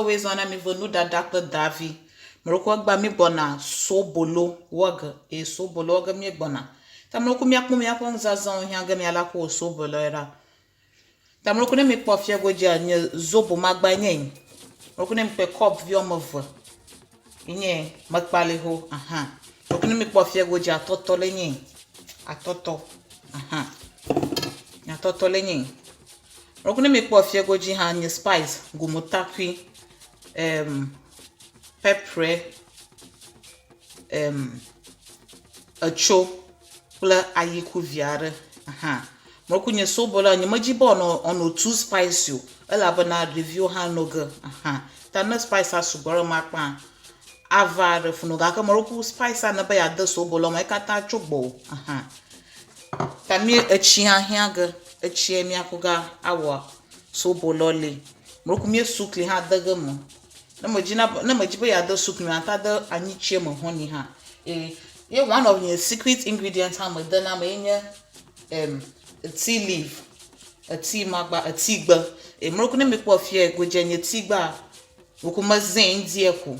Ŋdɔwoe zɔ na mi ve nuɖaɖa kple davi. Meɖokɔ egbea mi gbɔna sobolo wɔ ge eye sobolo wɔ ge mi gbɔna. Ta meɖokɔ miakpɔ miaƒe nuzazãwo hiã ge miala kɔ wɔ sobolo ɖa. Ta meɖokɔ ne mikpɔ afia godzia nye zobo magba nye yi. Meɖokɔ ne mikpɔe kɔpu vi wɔme eve nye mekpali ho ahan. Meɖokɔ ne mikpɔ afia godzia atɔtɔ le nye yi. Atɔtɔ ahan. Atɔtɔ le nye yi. Meɖokɔ ne mikpɔ afia godzi hã nye spice gumotakui em pɛprɛ em etso kple ayiku vi aɖe hã. Meku nye sobo la, nyemedzi be wòanɔ wòanɔ too spicy o elabena ɖeviwo hã no ge hã. Ta ne spice sugbɔ ɖe eme akpa ava ɖe fu na wo gake meɖo spice nebe yeade sobo la me ekatã tso gbɔwò hã. Ta mi etsi hã hiã ge. Etsie míaku ga awɔ sobo lɔ li. Meɖo mí sukli hã de ge eme. Ne medzi na ne medzi be yeade sukli mea, ate ade anyitsie me honey hã. Eye ye one of nye secret ingredient hã medena eme ye nye em tea leaf, tea magba, tea gbe. Eye mlɔku ne mikpɔ fiɛ godze nye tea gbea, woko mezãe ŋdia ko.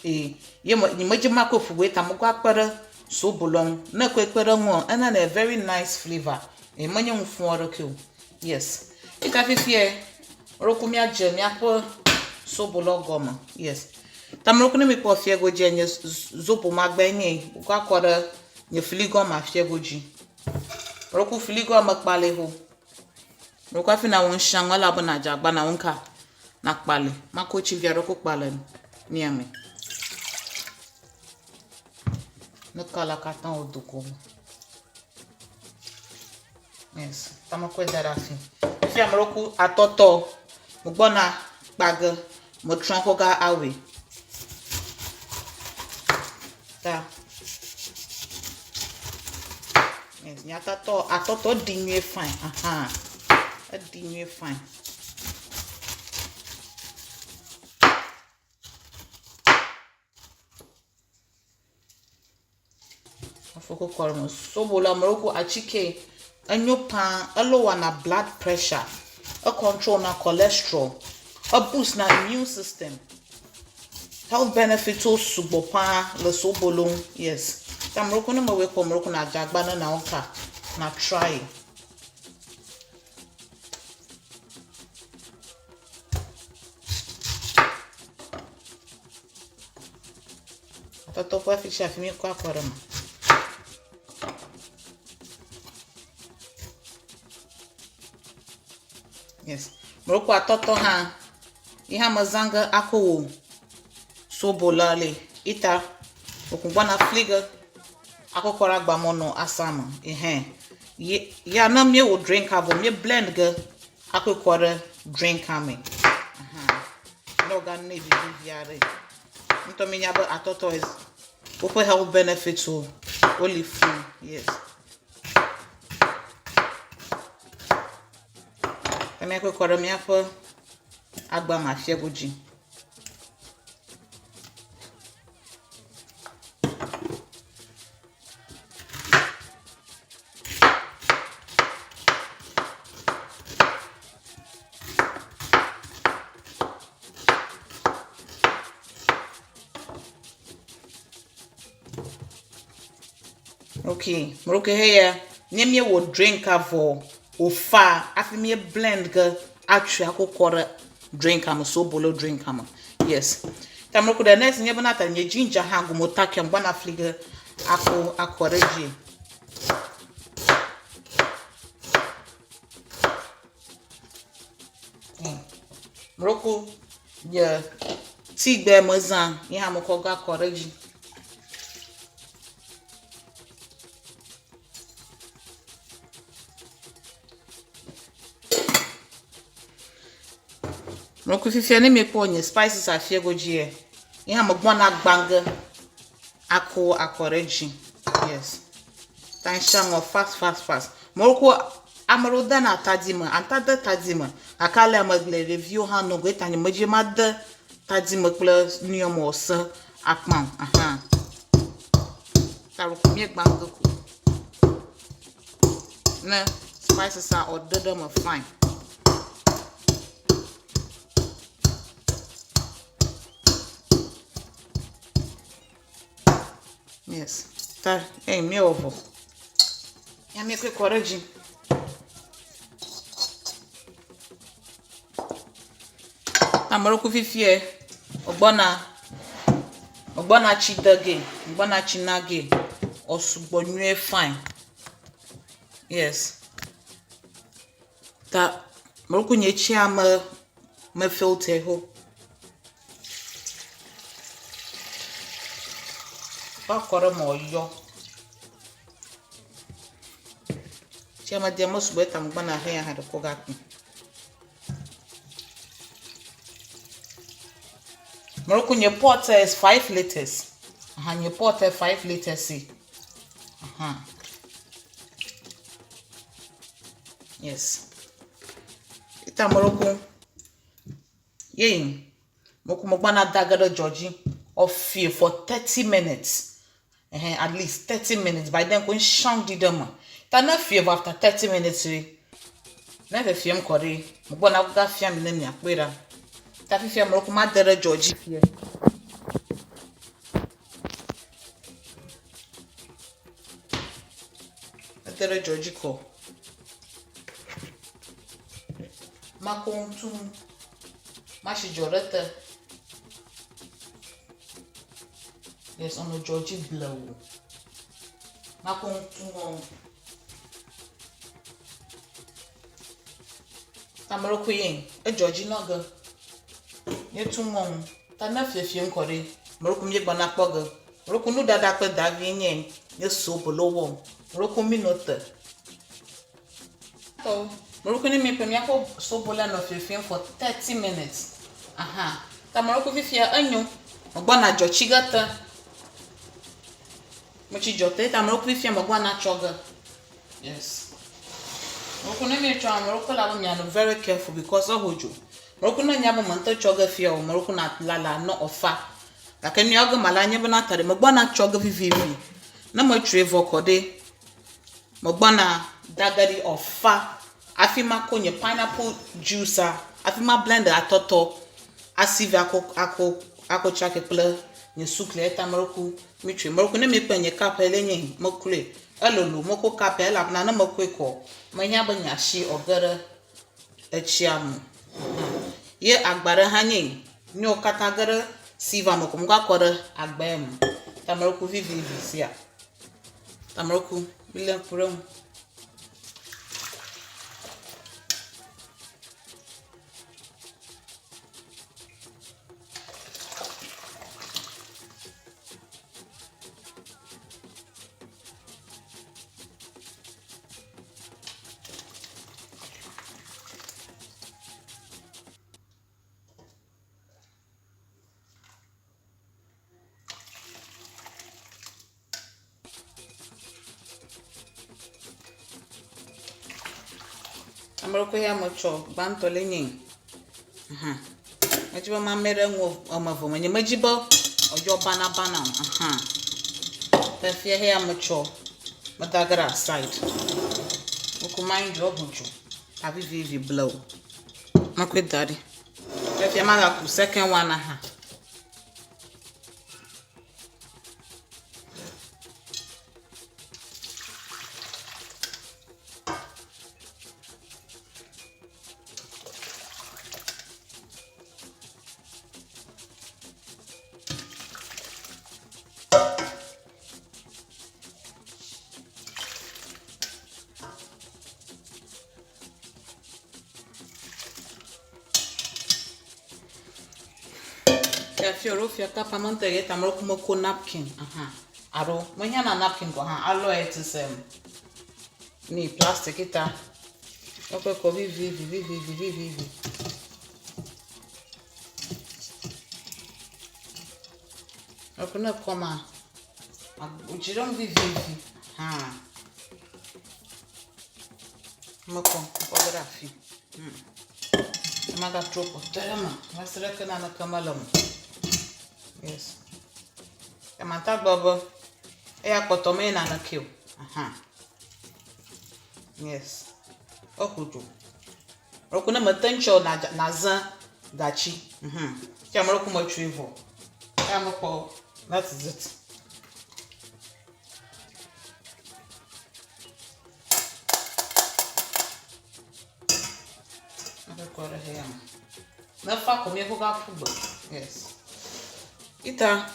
Eye ye me nyemedzi makɔe ƒu gbe ta mekɔ akpe ɖe sobo lɔ ŋu. Ne ekɔe kpe ɖe eŋua, enana very nice flavour. Eye menye nu fũ aɖeke o. Yes. Eyi ta fifiɛ, mlɔku míadze míaƒe sobo lɔ gɔme. Yes. Ta mlɔku ne mikpɔ fiɛ godze nye zobo magbae nye yi. Wokɔ akɔ ɖe nye fligoa me afiɛ godzi. Mlɔku fligoa me kpali ho. Mlɔku hafi nawɔ nusianu elabena nadze agba na wo ŋka nakpali. Makɔ tsi vi aɖe kɔ kpali mia me. Ne kala katã wodo go me. Yes. Ta mekɔe da ɖe afi. Fifia mlɔku atɔtɔ. Megbɔna kpa ge. Metrɔ kɔ ga awɔe. Ta. Yes, nye atɔtɔ atɔtɔ ɖi nyuie fine. Aha. Eɖi nyuie fine. Afɔku kɔ ɖe eme. Sobo le ame ɖokui atike enyo paa elower na blood pressure, e control na cholesterol, e boost na immune system. Health benefit wo sugbɔ paa le sobolo ŋu. Yes. Ta ame ɖokui ne mewɔe kpɔ ame ɖokui nadze agba ne nawo ka na try. Atɔtɔ ƒe afi sia afi míekɔ akɔ ɖe eme. Yes. Mlɔkɔ atɔtɔ hã yi hã mezã ge akɔ wɔ sobo la le ita. Wòku gbɔna fli ge akɔ kɔ ɖe agba me nɔ asa me. Ehɛn. Ye ya ne míewɔ drinka vɔ mí blend ge akɔe kɔ ɖe drinka me. Aha. Ne wògane vivi vi aɖe. Ŋutɔ mínya be atɔtɔ is woƒe health benefits wo woli fuu. Yes. Ke míakɔe kɔ ɖe míaƒe agba me afia godzi. Ok, mroke heya ne míewɔ drinka vɔ wòfa hafi mí blend ge atsɔe akɔ kɔ ɖe drinka me, sobolo drinka me. Yes. Ta mroke the next nye bena ta nye ginger hã gomota kem gbɔna fli ge akɔ akɔ ɖe dzi. Mroku nye tigbe mezã ye hã mekɔ gakɔ ɖe edzi. Mroku fifia ne miekpɔ nye spices afia godzie ye hã megbɔna gbã ge akɔ akɔ ɖe edzi. Yes. Ta ŋsia ŋɔ fast fast fast. Mroku ame ɖewo dena atadi me, ata de tadi me gake alea megle ɖeviwo hã no go eta nyemedzi made tadi me kple nuyɔ me wòse akpa o. Aha. Ta ɖeko míegbã ge ko. Ne spices a wòde ɖe eme fine. Yes. Ta eyi míewɔ vɔ. Ya míekɔe kɔ ɖe edzi. Ame ɖe ku fifie egbɔna egbɔna tsi de gee, egbɔna tsi na gee. Esugbɔ nyuie fine. Yes. Ta ame ɖe ku nye tsia me me filter ho. Va kɔ ɖe eme wòayɔ. Tsia me dea mesugbɔ eya ta megbɔna heya hã ɖeko gakui. Meɖo nye pot is 5 liters. Aha, nye pot 5 liters. Aha. Yes. Ita meɖo Yey, moko megbɔna da ge ɖe dzɔ dzi or fie for 30 minutes. Ehe, at least 30 minutes. By then ko ŋshang ɖi ɖe me. Ta ne fie vɔ after 30 minutes ɖe, ne fefiem kɔ ɖe, megbɔna ga fia mi ne miakpɔe ɖa. Ta fifia meɖo ko made ɖe dzɔ dzi fie. Ede ɖe dzɔ dzi kɔ. Mako ŋutu masi dzɔ ɖe te. Yes, ɔnɔ dzɔ dzi blewu. Mako ŋutu ŋɔ. Ame ɖe koe edzɔ dzi nɔ ge. Míetu ŋɔ ŋu. Ta ne fiefiem kɔ ɖe, ame ɖe ko míegbɔna kpɔ ge. Ame ɖe ko nuɖaɖa kple davie nye nye sobolo wɔm. Ame ɖe ko mino te. Tɔwo, ame ɖe ko ne míeƒe míaƒe sobolo nɔ fiefiem for 30 minutes. Aha. Ta ame ɖe ko fifia enyo. Megbɔna dzɔ tsi ge te. Metsi dzɔ te ta ame ɖe ko fifia megbɔna tsɔ ge. Yes. Moko ne mi tsɔ ame ɖokui la be mianɔ very careful because eho dzo. Moko ne nya be me ŋutɔ tsɔ ge fia o, moko na lala ne ɔfa. Gake nua ge mala nye be na ta ɖe megbɔ na tsɔ ge vivivi. Ne me tsɔe vɔ kɔ ɖe, megbɔ na da ge ɖi ɔfa. Afi ma ko nye pineapple juice a, afi ma blend atɔtɔ asivi ako ako ako tsake kple nye sukli eta meɖoku mi tsɔe. Meɖoku ne mi kpɔe nye cup le nye mekloe. Elolo, meko kapɛ elabena ne mekɔe kɔ, mehiã be nye asi wòage ɖe etsia me. Ye agba ɖe hã nye nuyiwo katã ge ɖe silva me ko mekɔ akɔ ɖe agba ya me. Tameɖoku vivivi sia. Tameɖoku, milé ŋku ɖe eŋu. Ame ɖe koe ya metsɔ gbãtɔ le nye. Aha. Medzi be mame ɖe ŋu ame eve me. Nyemedzi be wòadzɔ banabana o. Aha. Fifia heya metsɔ meda ge ɖe aside. Woko mind you eho dzo. Avivivi blewu. Mekɔe da ɖi. Fifia magaku second one hã. Fiafi alo fiakapa me ŋutɔ ye ta ame ɖe meko napkin hã alo mehiã na napkin gɔ̃ hã alɔe ti se ni plastic ta. Woƒe kɔ vivivi vivivi vivivi. Eƒe ne kɔ ma, wòdzi ɖe ŋu vivivi hã. Mekɔ kɔ ge ɖe afi. Hmm. Magatrɔ kpɔtɔe ɖe eme va se ɖe ke naneke mele eme. Yes. Amata gblɔ be eya kpɔtɔ menye naneke o. Aha. Yes. Eƒo dzo. Ɖeko ne mete ŋu tsɔ nazã gatsi. Mhm. Ke ame ɖe ko metsoe vɔ. Eya mekpɔ that is it. Aɖe kɔ ɖe xeya me. Ne fa ko míekɔ va ƒu gbe. Yes. Ita.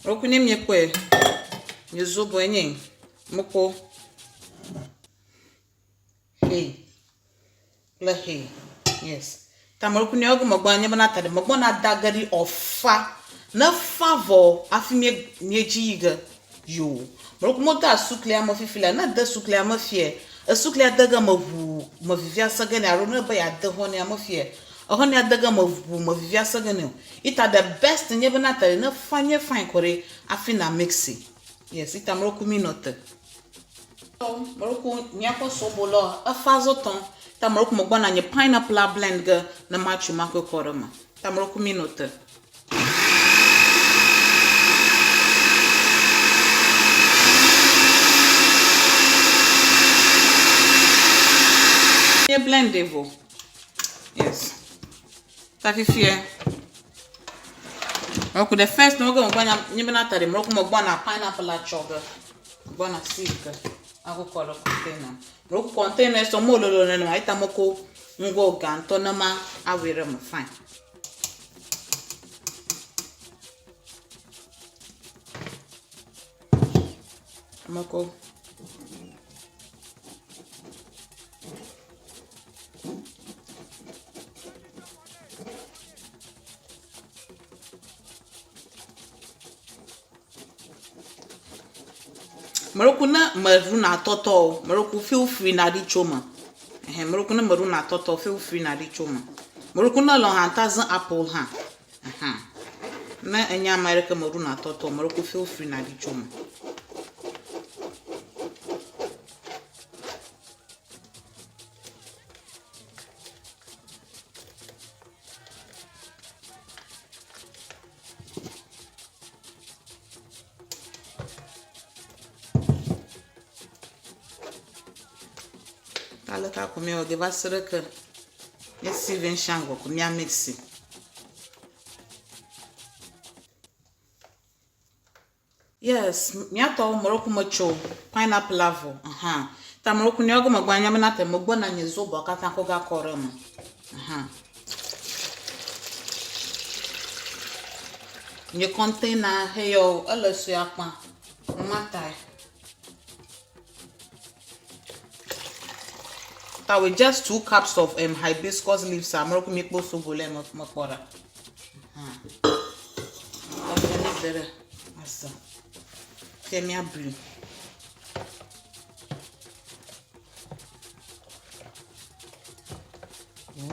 Roku ne miekpɔe. Nye zobo enye. Mekɔ. Hey. Kple hey. Yes. Ta meroku ne ɔge megbɔ nye bena ta ɖe megbɔ na da ge ɖi ɔfa. Ne fa vɔ hafi mie mie dzi yi ge. Yoo. Meroku mo da suklia me fifi la. Ne de suklia me fie. Esuklia de ge me ʋu me vivia se ge ne alo ne be ya de hɔnia me fie. Ehɔnia de ge me ʋu me vivia se ge ne o. Ita the best nye bena ta ɖe ne fa nye fine kɔ ɖe hafi na mixi. Yes, ita meroku mi nɔ te. Meroku míaƒe sobo lɔ efa zɔtɔn. Ta meroku megbɔna nye pineapple la blend ge ne matsu makɔe kɔ ɖe eme. Ta meroku mi nɔ te. Mie blend vɔ. Yes. Ta fifia. Meroku the first no ge megbɔna nye bena ta ɖe meroku megbɔna pineapple la tsɔ ge. Gbɔna sieve ge akɔ kɔ ɖe container me. Meroku container sɔ mo lolo nenema eta meko ŋgo gã ŋutɔ ne ma awɔe ɖe eme fine. Meko Meɖoku ne meɖuna tɔtɔ o, meɖoku feel free naɖi tso eme. Ɛhɛ, meɖoku ne meɖuna tɔtɔ o, feel free naɖi tso eme. Meɖoku ne elɔ̃ hã, ta zã apple hã. Ɛhɛ. Ne enye ame aɖe ke meɖuna tɔtɔ o, meɖoku feel free naɖi tso eme. Aleke ko míawɔ ge va se ɖe ke míesi vinshango ko mía mixi. Yes, míatɔwo meɖoku metso pineapple la vɔ. Aha. Ta meɖoku ne egɔme gbɔ anya bena te megbɔ na nye zoboa katã kɔ gakɔ ɖe eme. Aha. Nye container heyɔ ele sue akpa. Matae. Ta with just 2 cups of hibiscus leaves, meɖoku mi kpɔ sobo le mekpɔ ɖa. Aha. Tafia mi de ɖe ase. Fia míablui.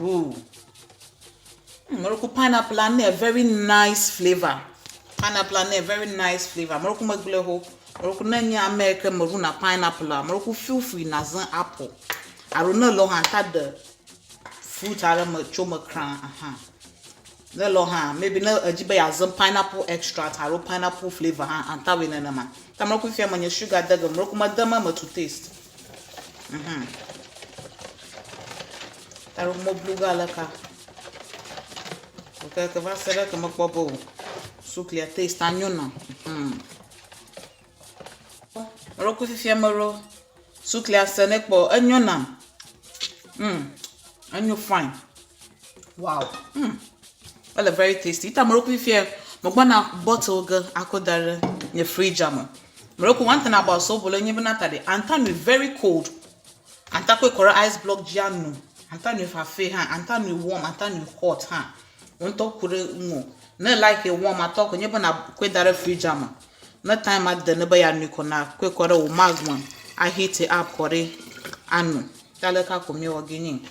Woo. Meɖoku pineapple la ne very nice flavor. Pineapple la ne very nice flavor. Meɖoku megblẽ ho. Meɖoku ne nye ame yi ke meɖuna pineapple la, meɖoku feel free nazã apple. Alo ne lɔ hã ta ɖe fruit aɖe me tso me kra. Aha. Ne lɔ hã, maybe ne edzi be yeazã pineapple extract alo pineapple flavor hã, anta wɔe nenema. Ta meɖoku fifia menye sugar de ge. Meɖoku mede me me to taste. Ta ɖo meblu ge aleka. Ok, ke va se ɖe ke mekpɔ be o. Suklia taste anyo nam. Meɖoku fifia meɖo suklia se ne kpɔ enyo nam. Enyo fine. Wow. Ele very tasty. Ita meɖoku fifia megbɔna bottle ge akɔ da ɖe nye fridge me. Meɖoku one thing about sobo le nye bena ta ɖe anta nui very cold. Anta koe kɔ ɖe ice block dzi anu. Anta nui fafe hã, anta nui warm, anta nui hot hã. Wo ŋutɔ ku ɖe ŋu. Ne like warm atɔ ko nye bena koe da ɖe fridge me. Ne time ade ne be ya nui kɔ na koe kɔ ɖe wò mug me. A heat it up kɔ ɖe anu. Ta leka ko míewɔ ge nyi.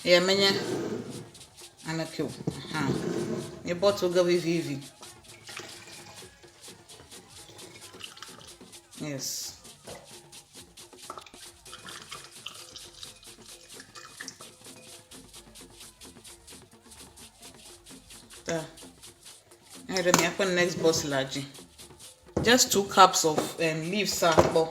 Eya menye aneke o. Aha. Mi bottle ge vivivi. Yes. Ta. Ayi ɖe míaƒe next box la dzi. Just 2 cups of leaves akpɔ.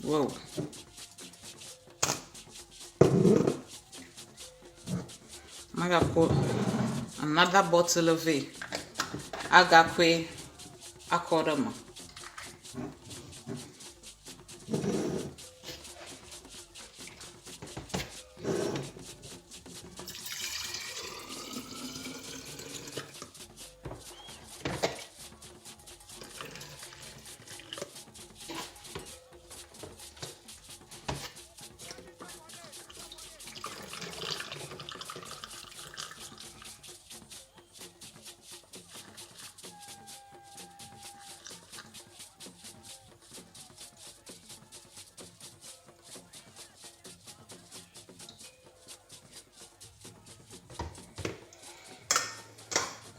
Wow. Magakɔ another bottle vɛ agakɔe akɔ ɖe eme.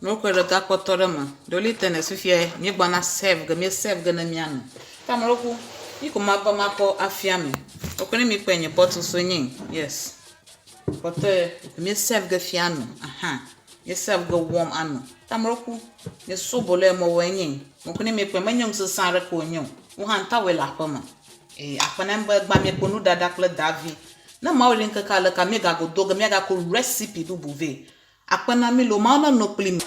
Mokɔe ɖe gakpɔtɔ ɖe me. Ɖewo te ne fifia míegbɔna serve ge, mí serve ge ne míano. Ta ame ɖewo ku, yi ko mava makɔ afia mi. Wokɔ ne mikpɔe nye bottle so nyi. Yes. Kpɔtɔe mí serve ge fia no. Aha. Mí serve ge warm ano. Ta ame ɖewo ku, nye sobolo ya mewɔe nyi. Mokɔ ne mikpɔe menye nu sesẽ aɖeke wònye o. Wò hã ŋutɔ awɔe le aƒe me. Ee, akpe na mi be gbã miekpɔ nuɖaɖa kple davi. Ne Mawu li ŋkeke aleka míegago do ge míagako recipe bubu vɛ. Akpe na mi loo, Mawu nenɔ kpli mi.